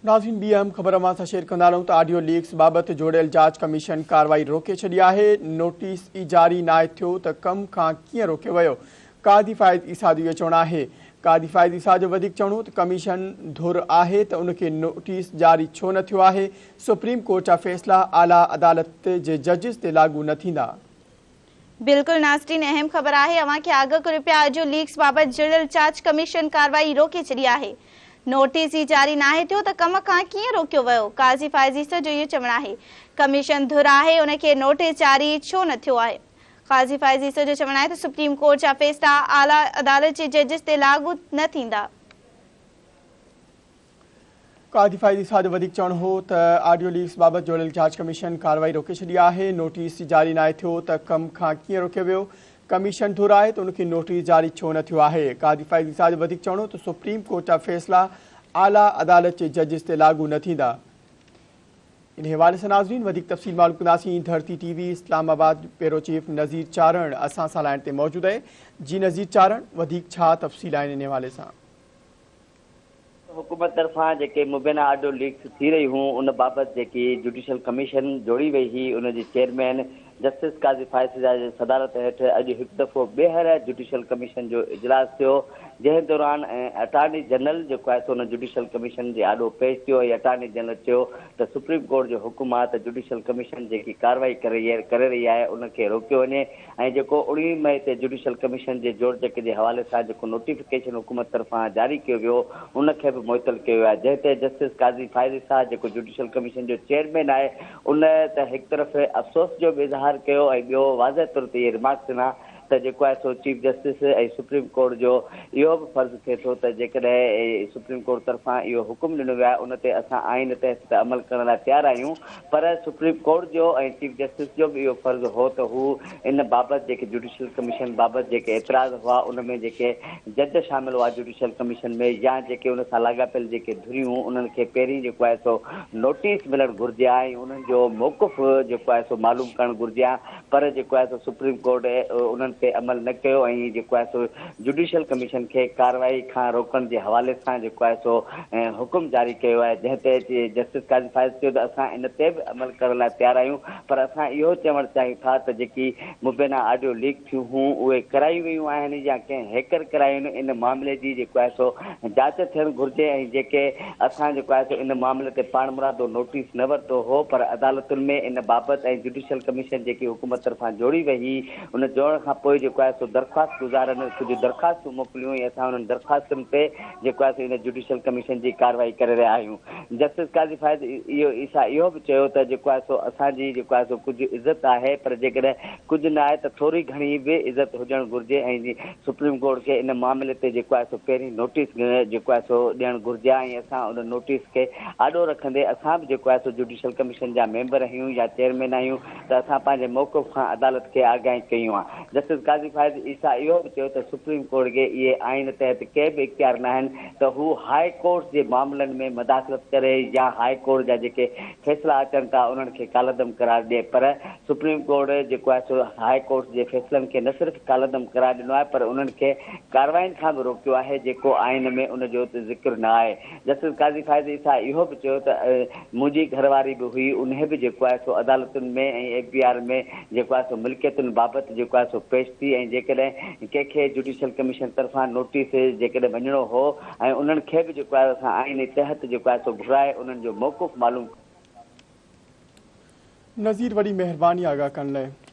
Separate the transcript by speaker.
Speaker 1: ناظرين ٻي اهم خبر اوهان سان شيئر ڪندا هلون ته آڊيو ليڪس بابت جوڙيل جاچ ڪميشن ڪارروائي روڪي ڇڏي آهي، نوٽيس ئي جاري ناهي ٿيو ته ڪم کان ڪيئن روڪيو ويو، قاضي فائز عيسيٰ جو اهو چوڻ آهي. قاضي فائز عيسيٰ جو وڌيڪ چوڻ هو ته ڪميشن ڌر آهي ته ان کي نوٽيس جاري ڇو نه ٿيو آهي، سپريم ڪورٽ جا فيصلا اعليٰ عدالت جي ججز تي لاڳو نه ٿيندا.
Speaker 2: بلڪل ناظرين اهم خبر آهي اوهان کي آگاهه ڪريون پيا آڊيو ليڪس بابت جڙيل جاچ ڪميشن ڪارروائي روڪي ڇڏي آهي نوٽيس ئي جاري ناهي ٿيو ته ڪم کان ڪيئن روڪيو ويو قاضي فائز عيسيٰ جو اهو چوڻ آهي ڪميشن ڌر آهي ان کي نوٽيس جاري ڇو نه ٿيو آهي قاضي فائز عيسيٰ جو چوڻ آهي ته سپريم ڪورٽ جا فيصلا اعليٰ عدالت جي ججز تي لاڳو نه ٿيندا.
Speaker 1: قاضي فائز عيسيٰ جو وڌيڪ چوڻ هو ته آڊيو ليڪس بابت جوڙيل جاچ ڪميشن ڪارروائي روڪي ڇڏي آهي، نوٽيس جاري ناهي ٿيو ته ڪم کان ڪيئن روڪيو ويو، ڪميشن ڌر آهي ته ان کي نوٽيس جاري ڇو نه ٿيو آهي. قاضي فائز عيسيٰ جو وڌيڪ چوڻ هو ته سپريم ڪورٽ جا فيصلا اعليٰ عدالت جي ججز تي لاڳو نه ٿيندا. انهي حوالي سان ناظرين وڌيڪ تفصيل معلوم ڪنداسين ڌرتي ٽي وي اسلام آباد بيورو چيف نذير چارڻ اسان سان لائين تي موجود آهي جي نذير چارڻ وڌيڪ ڇا تفصيل آهن انهي حوالي سان.
Speaker 3: حڪومت طرفان جيڪي مبينا آڊيو ليڪس ٿي رهيون هيون ان بابت جيڪي جوڊيشل ڪميشن جوڙي وئي هئي ان جي چيئرمين جسٽس قاضي فائز عيسيٰ جي صدارت هيٺ اڄ هڪ دفعو ٻيهر جوڊيشل ڪميشن جو اجلاس ٿيو جنهن دوران اٽارني جنرل جيڪو آهي سو ان جوڊيشل ڪميشن جي آڏو پيش ٿيو ۽ اٽارني جنرل چيو ته سپريم ڪورٽ جو حڪم آهي ته جوڊيشل ڪميشن جيڪي ڪارروائي ڪري رهي آهي ان کي روڪيو وڃي ۽ جيڪو اوڻويهه مئي تي جوڊيشل ڪميشن جي جوڙجڪ جي حوالي سان جيڪو نوٽيفڪيشن حڪومت طرفان جاري ڪيو ويو ان کي به معطل ڪيو ويو آهي جنهن تي جسٽس قاضي فائز عيسيٰ جيڪو جوڊيشل ڪميشن جو چيئرمين آهي ان ته هڪ طرف افسوس جو به اظهار ڪيو ۽ ٻيو واضح طور تي اهي ريمارڪس ڏنا ته جيڪو آهي سو چيف جسٽس ۽ سپريم ڪورٽ جو اهو به فرض ٿئي ٿو ته جيڪڏهن سپريم ڪورٽ طرفان اهو حڪم ڏنو ويو آهي ان تي اسان آئين تحت ته عمل ڪرڻ لاء تيار آهيون پر سپريم ڪورٽ جو ۽ چيف جسٽس جو به اهو فرض هو ته هو ان بابت جيڪي جوڊيشل ڪميشن بابت جيڪي اعتراض هئا ان ۾ جيڪي جج شامل هئا جوڊيشل ڪميشن ۾ يا جيڪي ان سان لاڳاپيل جيڪي ڌريون انهن کي پهرين جيڪو آهي سو نوٽيس ملڻ گهرجي ها ۽ انهن جو موقف جيڪو آهي سو معلوم ڪرڻ گهرجي ها پر جيڪو آهي سو سپريم ڪورٽ انهن تي عمل نه ڪيو ۽ جيڪو آهي سو جوڊيشل ڪميشن کي ڪارروائي کان روڪڻ جي حوالي سان جيڪو آهي سو حڪم جاري ڪيو آهي جنهن تي جسٽس قاضي فائز چيو ته اسان ان تي به عمل ڪرڻ لاء تيار آهيون پر اسان اهو چوڻ چاهيون ٿا ته جيڪي مبينا آڊيو ليڪ ٿيون هون اهي ڪرايون ويون آهن يا ڪنهن هيڪر ڪرايون آهن ان معاملي جي جيڪو آهي سو جاچ ٿيڻ گهرجي ۽ جيڪي اسان جيڪو آهي سو ان معاملي تي پاڻمرادو نوٽيس نه ورتو هو پر عدالتن ۾ ان بابت ۽ جوڊيشل ڪميشن جيڪي حڪومت طرفان جوڙي وئي هئي ان جوڙڻ کان پوء جيڪو آهي سو درخواست گذارن ڪجهه درخواستون موڪليون ۽ اسان انهن درخواستن تي جيڪو آهي سو ان جوڊيشل ڪميشن جي ڪارروائي ڪري رهيا آهيون. جسٽس قاضي فائز عيسيٰ اهو به چيو ته جيڪو آهي سو اسان جي جيڪو آهي سو ڪجهه عزت آهي پر جيڪڏهن ڪجهه نه آهي ته ٿوري گهڻي به عزت هجڻ گهرجي ۽ سپريم ڪورٽ کي ان معاملي تي جيڪو آهي سو پهرين نوٽيس جيڪو آهي سو ڏيڻ گهرجي ها ۽ اسان ان نوٽيس کي آڏو رکندي اسان به جيڪو آهي سو جوڊيشل ڪميشن جا ميمبر آهيون يا چيئرمين آهيون ته اسان پنهنجي موقف کان عدالت کي آگاهي ڪيون ها. جسٽس قاضي فائز عيسيٰ اهو به چيو ته سپريم ڪورٽ کي اهي آئين تحت ڪي به اختيار ناهن ته هو هاء ڪورٽس جي معاملن ۾ مداخلت ڪري يا هاء ڪورٽ جا جيڪي فيصلا اچن ٿا انهن کي ڪالعدم قرار ڏئي پر سپريم ڪورٽ جيڪو آهي سو هاء ڪورٽس جي فيصلن کي نه صرف ڪالعدم قرار ڏنو آهي پر انهن کي ڪارروائين کان به روڪيو آهي جيڪو آئين ۾ ان جو ذڪر نه آهي. جسٽس قاضي فائز عيسيٰ اهو به چيو ته منهنجي گهر واري به هئي انهي به جيڪو آهي سو عدالتن ۾ ۽ ايف بي آر ۾ جيڪو آهي سو ملڪيتن بابت جيڪو آهي سو پيش ٿي ۽ جيڪڏهن ڪنهن کي جوڊيشل ڪميشن طرفان نوٽيس جيڪڏهن وڃڻو هو ۽ انهن کي به جيڪو آهي اسان آئيني تحت جيڪو آهي سو گهرائي انهن جو موقف معلوم
Speaker 1: نذير وڏي مهرباني آگاهه ڪرڻ لئه.